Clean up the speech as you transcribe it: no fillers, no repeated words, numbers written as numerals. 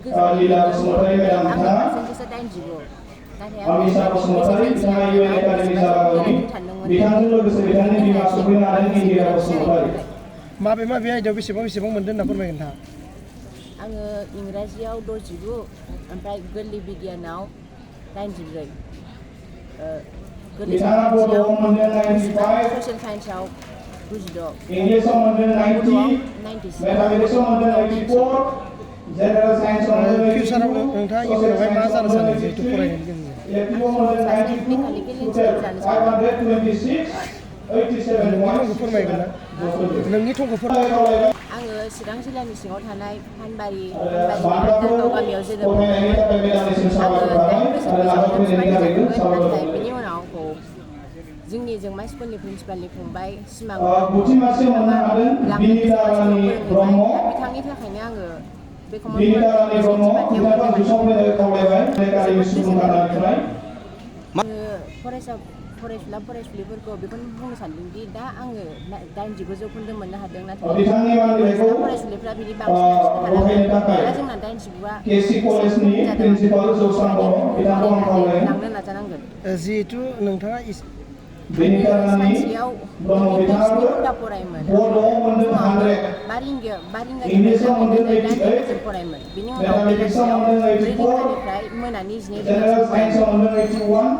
Lila Basumatari Madam Tha, Amisa Basumatari, Tengah UN Academy Salagoni, Bitangan लोगोसे बिथांनि बिमा सफैनो हादों इंदिरा बसुमतारी। माबे आयदायाव बेसेबां मोनदों होनना फोरमायगोन नोंथाङा? आङो इंराजियाव 69 ओमफ्राय गोरलै बिगियानाव 94। गोरलै सानखान्थियाव 95, ससियेल साइन्सआव 96, इंलिसाव मोनदों 90, 96, मैथमेटिक्सआव मोनदों 84, जेनेरेल साइन्सआव मोनदों 82, फिउचाराव नोंथाङा इयुनावहाय मा जानो सानो जिहेतु फरायनायनि गेजेरजों? इलेक्टिभआव मोनदों 92, टटेल 526, 87 नोंनि थंखौ फोरमायगोन ना? नोंनि थंखौ फोरमायगोन। आङो चिरां जिल्लानि सिङाव थानाय फानबारि गामियाव जोनोम मोनदोंमोन। आङो 8 बोसोर बैसोआवनो बिफानि जादोंमोन, नाथाय बेनि उनाव आंखौ जोंनि जोंमा स्कुलनि प्रिन्सिपालनि फंबाय सिमां लांनो गोजौ मासियाव फोरोंहैबाय। दा बिथांनि थाखायनो आङो बे कमन फरायसालियाव फरायसुला फरायसुलिफोरखौ बेखौनो बुंनो सानदोंदि दा आङो 89 जौखोन्दो मोननो हादों, नाथाय फरायसुला फरायसुलिफ्रा बिनि बांसिन लाखिनो हानांगोन। दा जोंना 89आ एसे खम जादों, फरायनानै लांनो नाजानांगोन। जिहेतु नोंथाङा सानसेयाव इंलिसनि घन्टा फरायोमोन। फुङावनो 5 रिंगानिफ्राय जागायनानै 8 रिंगासिम फरायोमोन। बिनि उनाव बेलासियाव 4 रिंगानिफ्राय मोनानि 12 रिंगासिम फरायोमोन।